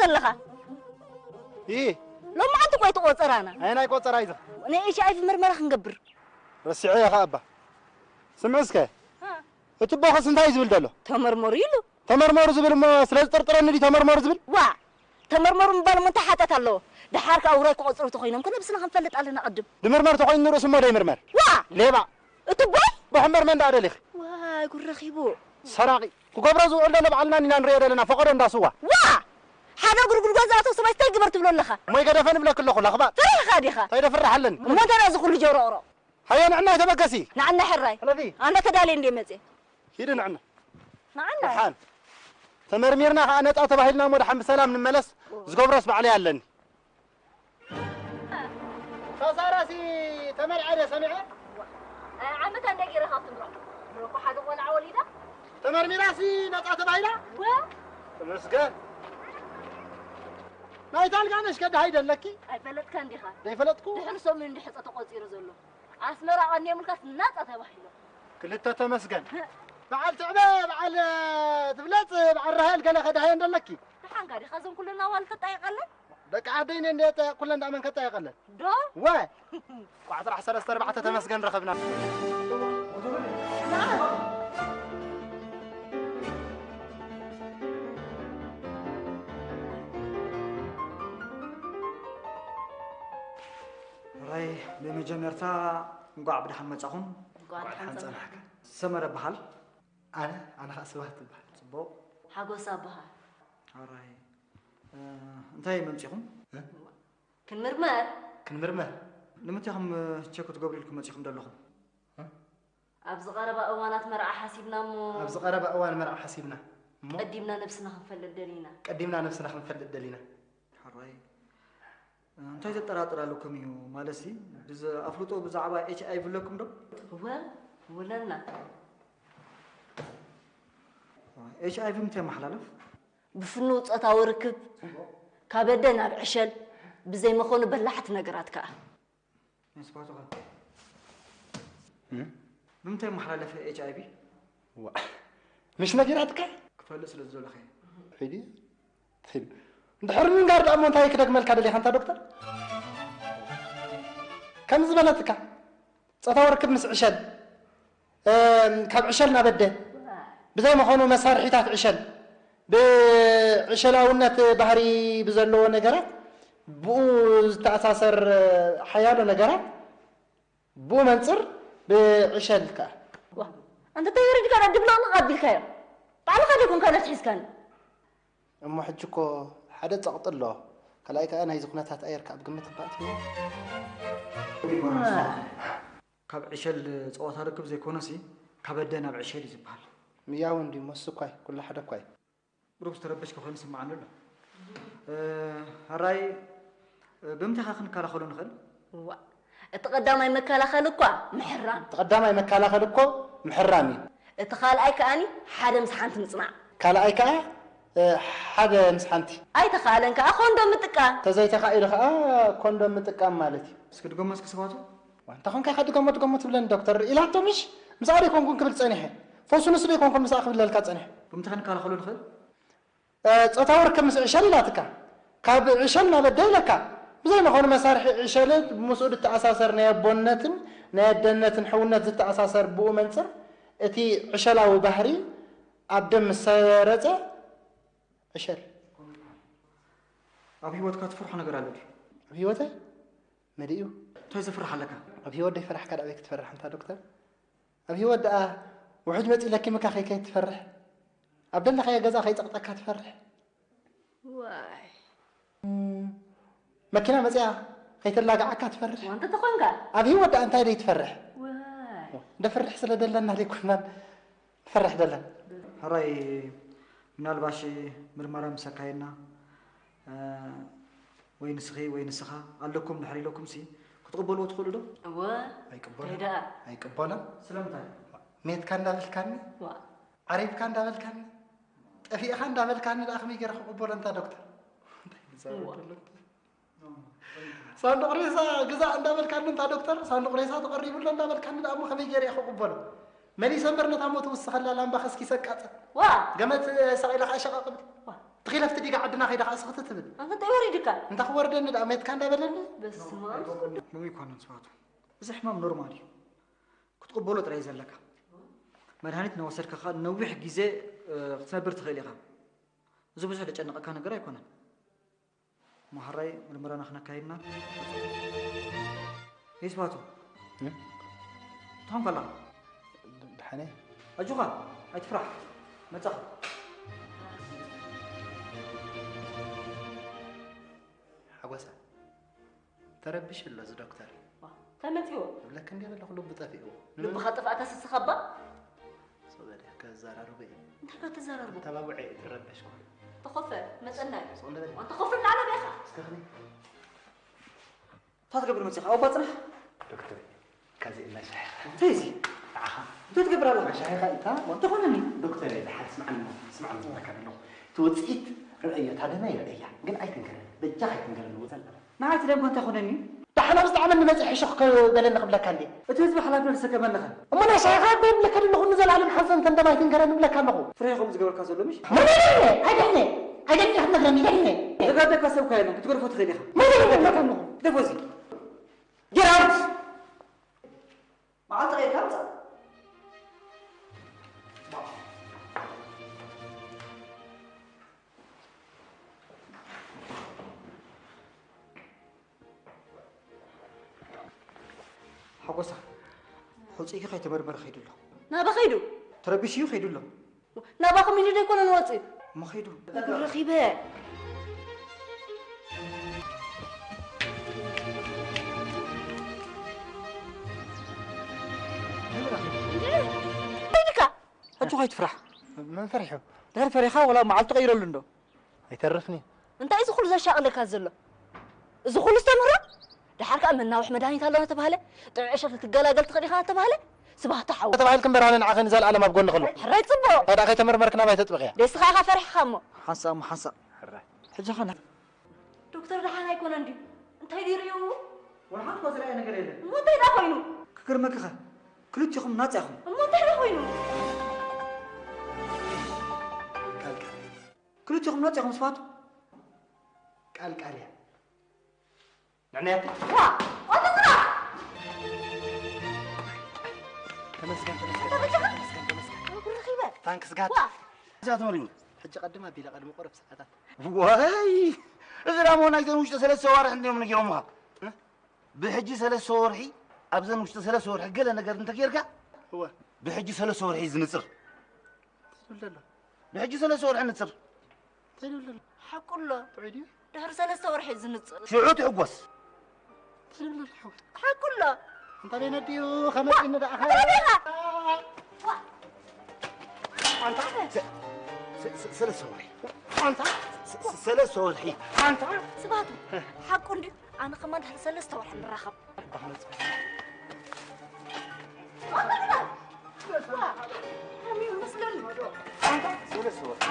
ኣለኻ? ይ ሎማዓንቲ እኮ ኣይትቆጸራና። ኣየናይ ቆጸራ እዩ? ናይ ኤች ኣይ ቪ ምርመራ ክንገብር። ረሲዐ እየ ኸኣ እባ። ስምዒ እስከ። እቲ ቦኸስ እንታይ እዩ ዝብል ዘሎ? ተመርመሩ ኢሉ። ተመርመሩ ዝብል እሞ ስለ ዝጥርጥረኒ ድዩ ተመርመሩ ዝብል? ዋ! ተመርመሩ ምባል እሞ እንታይ ሓጢኣት ኣለዎ? ደሓር ከኣ ውራይ ክቆጽሩ ተኾይኖም ከ ነብስና ክንፈልጥ ኣለና ቅድም። ድምርመር ተኾይኑ ንርእሱ እሞ ደይምርመር። ዋ! ሌባ! እቲ ቦይ? ብሕምበር መን ደኣ ደሊኺ? ዋይ፣ ጉድ ረኺቡ። ሰራቒ። ክገብሮ ዝውዕል ዘሎ ባዕልና ኢና ንሪኦ ዘለና፣ ፈቐዶ እንዳ ስዋ። ዋ! ሓደ እግሩ ጉድጓድ ዝኣተወ ሰብኣይ እንታይ ግበር ትብሎ ኣለኻ? እሞ ይገደፈ ንብለኪ ኣለኹ፣ ላኽባጥ። ፈሪሕኻ ዲኻ? እንታይ ደፍርሕ ኣለኒ? እሞ እንታይ ደኣ እዚ ኩሉ ጀሮቕሮቕ? ሃየ ንዕና ተበገሲ። ንዓና ሕራይ። ሕለፊ። ኣነ ተዳልየ እንድየ መጽየ። ሂዲ ንዕና። ንዓና። ደሓን። ተመርሚርና ከኣ ነጻ ተባሂልና እሞ ደሓን ብሰላም ንመለስ። ዝገብሮስ ባዕለይ ኣለኒ። ሳሳራሲ ተመርዓ ድየ ሰሚዐ? ዓመታ እንደ ገይረ ካብቲ ምራቕ። እኮ ሓደ ቆልዓ ወሊዳ። ተመርሚራሲ ነጻ ተባሂላ? ወ? ተመስገን። ናይታ ኣልጋነሽ ከ ደሃይ ደለኪ? ኣይፈለጥካን ዲኻ? ዘይፈለጥኩ? ድሕሪ ሰሙን እንዲ ሕጸ ተቖጺሩ ዘሎ። ኣስመራ ቀንዮምልካስ ናጻ ተባሂሎም። ክልተ ተመስገን። በዓል ትዕበ፣ በዓል ትብለጽ፣ በዓል ራሄል ገለ ከድሃየን ደለኪ? ደሓንካ ዲኻ እዞም ኩለን ኣዋልድ ተጣይቐለን? ደቂ ዓደይን እንደ ጠየቕ ኩለን ደኣ መን ከጣየቐለን? ዶ? ወ! ቋዕ ጥራሕ ሰለስተ ኣርባዕተ ተመስገን ረኸብና። ራይ ብመጀመርታ እንቋዕ ብደሓን መጻኹም። እንቋዕ ደሓን ጸናሕካ። ሰመረ በሃል። ኣነ፣ ኣነ ኸኣ ስብሃት እበሃል። ጽቡቕ። ሓጎስ ኣበሃል። ኣራይ። እ፣ እንታይ መምጺኹም? እ? ክንምርመር። ክንምርመር? ንምንታይ ኢኹም፣ እ፣ ቸክ ክትገብሩ ኢልኩም መጺኹም ዘለኹም? እ? ኣብዚ ቀረባ እዋናት መርዓ ሓሲብና እሞ ኣብዚ ቀረባ እዋን መርዓ ሓሲብና እሞ ቀዲምና ነብስና ክንፈልጥ ደሊና። ቀዲምና ነብስና ክንፈልጥ ደሊና። ሕራይ። እንታይ ዘጠራጥር ኣለኩም እዩ? ማለትሲ፣ ብዝ-፣ ኣፍልጦ ብዛዕባ ኤች ኣይ ቪ ኣለኩም ዶ? እወ፣ እወ ኣለና። ኤች ኣይ ቪ እንታይ የመሓላልፍ? ብፍኑው ጾታዊ ርክብ፣ ካብ ኣደ ናብ ዕሸል፣ ብዘይ መኾኑ በላሕቲ ነገራት ከኣ። ናይ ስፓቶኻ። እም? ብምንታይ መሓላለፈ ኤች ኣይ ቪ? ዋ። ምሽ ነጊራትካ? ክፈልጥ ስለ ዝደለኹ እየ። ሒዲ? ሒዲ። እንድሕር ምንጋር ደኣ እሞ እንታይ ክደግመልካ ደሊኻ እንታ ዶክተር? ከም ዝበለትካ፣ ጾታዊ ርክብ ምስ ዕሸል፣ እም፣ ካብ ዕሸል ናብ ኣደ፣ ብዘይ መኾኑ መሳርሒታት ዕሸል፣ ብዕሸላውነት ባህሪ ብዘለዎ ነገራት፣ ብኡ ዝተኣሳሰር ሓያሎ ነገራት፣ ብኡ መንጽር ብዕሸል ከኣ። ዋ፣ ኣንተ ተየሪድካ ዶ ድብሎ ኣቢልካዮ? ባዕልኻ ዶ ኮንካ ነቲ ሒዝካኒ? እሞ ሕጂ እኮ ሓደ ጸቕጢ ኣሎ። ካልኣይ ከኣ ናይዚ ኩነታት ኣየር ከኣ ብግምት እባ ኣትዩ። ካብ ዕሸል ጸወታ ርክብ ዘይኮነሲ፣ ካብ ኣደ ናብ ዕሸል እዩ ዝበሃል። ምያው እንድዩ፣ መሱ እኳ እዩ፣ ኩሉ ሓደ እኳ እዩ። ብሩክ ዝተረበሽከ ኮይኑ ይስምዓኒ ኣሎ። እ፣ ሕራይ፣ እ፣ ብምንታይ ኢኻ ክንከላኸሎ ንኽእል? እዋእ፣ እቲ ቀዳማይ መከላኸሊ እኳ ምሕራም። እቲ ቀዳማይ መከላኸሊ እኮ ምሕራም እዩ። እቲ ካልኣይ ከኣኒ ሓደ ምስ ሓንቲ ምጽናዕ። ካልኣይ ከኣ፣ እ፣ ሓደ ምስ ሓንቲ። ኣይተኻእለን ከኣ ኮንዶም ምጥቃም። ተዘይተኻኢሉ ከኣ ኮንዶም ምጥቃም ማለት እዩ። እስኪ ድገሞ እስኪ ስብሃቱ። ዋ፣ እንተ ኾንካ ኢኻ ድገሞ፣ ድገሞ ትብለኒ ዶክተር። ኢላቶ ምሽ? ምስኣ ዶ ኣይኮንኩን ክብል ጸኒሐ። ፈውሱ ንሱ ዶ ኣይኮንኩን ምስኣ ክብለልካ ጸኒሐ። ብምንታይ ክንከላኸሎ ንኽእል? እ፣ ጾታዊ ርክብ ምስ ዕሸል ኢላትካ። ካብ ዕሸል ናብ ኣደ ኢለካ። ብዘይ መኾኑ መሳርሒ ዕሸል ምስኡ ዝተኣሳሰር ናይ ኣቦነትን ናይ ኣደነትን ሕውነት ዝተኣሳሰር ብኡ መንጽር እቲ ዕሸላዊ ባህሪ ኣብ ደም ምስ ሰረጸ ዕሸል። ኣብ ህይወትካ ትፈርሖ ነገር ኣሎ ድዩ? ኣብ ህይወተይ? መሊኡ። እንታይ ዘፍርሕ ኣለካ? ኣብ ህይወት ደይፈራሕካ ደኣ ኣበይ ክትፈርሕ እንታ ዶክተር? ኣብ ህይወት ደኣ ውሑጅ መጺኡ ለኪምካ ከይከይድ ትፈርሕ? ኣብ ደለኻዮ ገዛ ከይጸቕጠካ ትፈርሕ? ዋይ። እም፣ መኪና መጺኣ ከይተላግዓካ ትፈርሕ? ዋንተ ተኾንካ? ኣብ ህይወት ደኣ እንታይ ደይ ትፈርሕ? ዋይ። ደፍርሕ ስለ ደለና ደይኮናን ንፈርሕ ደለን። ሕራይ፣ ምናልባሽ ምርመራ ምስ ኣካየድና፣ እ፣ ወይ ንስኺ ወይ ንስኻ ኣለኩም ድሕሪ ኢለኩምሲ ክትቕበልዎ ትኽእሉ ዶ? እወ። ኣይቅበሎን። እንታይ ደኣ? ኣይቅበሎን። ስለምንታይ? ሜትካ እንዳበልካኒ? ዋ። ዓሪፍካ እንዳበልካኒ? ጠፊእኻ እንዳበልካኒ ደኣ ከመይ ገይረ ክቕበሎ እንታ ዶክተር? እንታይ ዝዛረብ እዋ። ዘሎ? ሳንዱቕ ሬሳ ግዛእ እንዳበልካኒ እንታ ዶክተር፣ ሳንዱቕ ሬሳ ተቐሪቡ ኣሎ እንዳበልካኒ ደኣ እሞ ከመይ ገይረ እየ ክቕበሎ? መሊሰ እምበር ነታ ሞት ውስኸላ ላምባ ከስኪሰ ቃጸል። ዋ! ገመት ሰቒለ ከኣ ሸቐቕ እብል። ዋ! ትኺለፍቲ ዲጋ ዓድና ከይዳ ከኣ ስኽቲ ትብል። ኣንተ እንታይ ወሪድካ? እንታ ክወርደኒ ደኣ ሜትካ እንዳበለኒ። በስመ ኣብ። ሕሙም ይኮነን ስብሃቱ። እዚ ሕማም ኖርማል እዩ። ክትቕበሎ ጥራይ እዩ ዘለካ። መድሃኒት እናወሰድካ ከኣ ነዊሕ ግዜ ክትነብር ትኽእል ኢኻ። እዚ ብዙሕ ዘጨንቐካ ነገር ኣይኮነን። እሞ ሕራይ ምርመራና ክነካይድና። ይስባቱ። እንታይ ኮንካ ኣለኻ? ደሓነ። ኣጆኻ ኣይትፍራሕ። መጻኻ። ሓጎሳ ተረቢሹ ኣሎ እዚ ዶክተር። እንታይ መጺዎ? እብለክ እንዲ ዘለኹ ልቡ ጠፊእዎ። ልብኻ ጠፍኣካ ስስኻ እባ። ሶበደ ከዘራርቦ እየ። እንታይ ከተዘራርቦ? ተባብዐ እየ ትረበሽኩ። ተኾፈ መጸና እዩ። ሱቕ እንደ በል። ተኾፈ ንዓና በኻ። እስከ ኽኒ እንታይ ትገብር መጺኻ? ኣብ ባጽናሕ? ዶክተር ካዚ እናሻሕኻ እንታይ እዚ? ንዓኻ እንታይ ትገብር ኣለኻ? መሻሒኻ ኢታ እንተኾነኒ ዶክተር እየ ዝሓል ስምዓኒ ስምዓኒ ዝብለካ ዘለኹ። እቲ ውፅኢት ርእዮ እታ ደመ ይርእያ ግን ኣይትንገረኒ በጃኻ ኣይትንገረኒ ውፀል ንዓይ እቲ ደምካ እንታይ ኮነኒ? ዳሕና ብዛዕባ ንመፅእ ሕሹኽ ክበለኒ ክብለካ እንዴ? እቲ ህዝቢ ሓላፍነት ዝሰከመኒ ኸ? እሞ ናይ ሻሂኻ እኮ ይብለካ ዘለኹ ንዘለኣለም ሓዘን ተንደማ ኣይትንገረኒ እብለካ ኣለኹ። ፍሬ ከምኡ ዝገበርካ ዘሎ ምሽ? መን ደሊኒ? ኣይደሊኒ። ኣይደሊኒ ክትነግረኒ ደሊኒ። ዘጋደካ ሰብ እኳ የለን ክትገርፎ ትኽእል ኢኻ። መን ደሊኒ እብለካ ኣለኹ። ግደፎ እዚ Get out! መዓልቲ ቀይርካ ምጻእ። ሓጎሳ፣ ሑጽይኪ ከይተመርመረ ከይዱ ኣሎ። ናበ ከይዱ? ተረቢሹ እዩ ከይዱ ኣሎ። ናባኹም ኢሉ ዶ ኣይኮነን ወፂኡ? እሞ ከይዱ። እግሩ ረኺበ። ከይድካ? ኣጆኻ ኣይትፍራሕ። መን ፈሪሑ? ድሕር ፈሪኻ ወላ መዓልቱ ቀይረሉ እንዶ። ኣይተርፍኒ። እንታይ እዚ ኩሉ ዘሻቕለካ ዘሎ? እዚ ኩሉ ዝተምህሮ? ደሓር ከኣ መናውሒ መድሃኒት ኣሎ እናተባህለ፣ ጥዑይ ዕሸል ክትገላገል ትኽእል ኢኻ እናተባህለ፣ ስብሃቱ ሓወይ። ተባሂልክን በርሃነ ንዓኸ ንዘለኣለም ኣብ ጎኒ ከሎ። ሕራይ ጽቡቕ። ታዲያ ከይተመርመርክን ኣባይ ተጥብቕያ? ደስኻ ኢኻ ፈሪሕኻ እሞ። ሓንሳእ እሞ ሓንሳእ። ሕራይ። ሕጂ ኸ ና- ዶክተር ደሓን ኣይኮነን ድዩ? እንታይ ድዩ ርእዩ? ወላ ሓንቲ እኳ ዝረኣየ ነገር የለን። እሞ እንታይ ደኣ ኮይኑ? ክገርመኪ ኸ ክልቲኹም ናጻ ኢኹም። እሞ እንታይ ደኣ ኮይኑ? ክልቲኹም ናጻ ኢኹም ስብሃቱ። ቃል ቃል እያ። ንዕናያት ዋ! ኣቶ ስራሕ! ተመስገን ተመስገን ተመስገን ተመስገን። እግሩ ረኺበ። ታንክስ ጋድ። ዋ! እዛ ትመሪሙ። ሕጂ ቀድም ኣቢለ ቀድሚ ቁረብ ሰዓታት። ዋይ! እዚ ዳሞ ናይዘን ውሽጢ ሰለስተ ዋርሕ እንዲዮም ነጊሮምኻ። እ? ብሕጂ ሰለስተ ወርሒ ኣብዘን ውሽጢ ሰለስተ ወርሒ ገለ ነገር እንተጌርካ እወ። ብሕጂ ሰለስተ ወርሒ እዩ ዝንፅር። እንታይ ትብል ዘሎ? ብሕጂ ሰለስተ ወርሒ ንፅር። እንታይ ትብል ዘሎ? ሓቁ ኣሎ። ጥዑይ ድዩ? ድሕሪ ሰለስተ ወርሒ እዩ ዝንፅር። ሽዑ ትሕጎስ። እንታይ ትብል ዘሎ ሓወይ? ሓቁ ኣሎ። እንታይ በይነ ድዩ ከመፂኒ ደኣ እንታይ ዲኻ? ኣንታ ሰ- ሰ- ሰ- ሰለስተ ወርሒ ኣንታ ሰ- ሰ- ሰለስተ ወርሒ ኣንታ ስባቱ ሓቁ እንድዩ። ኣነ ከማን ድሕሪ ሰለስተ ወርሒ ንራኸብ። ኣንታ ሰለስተ ወርሒ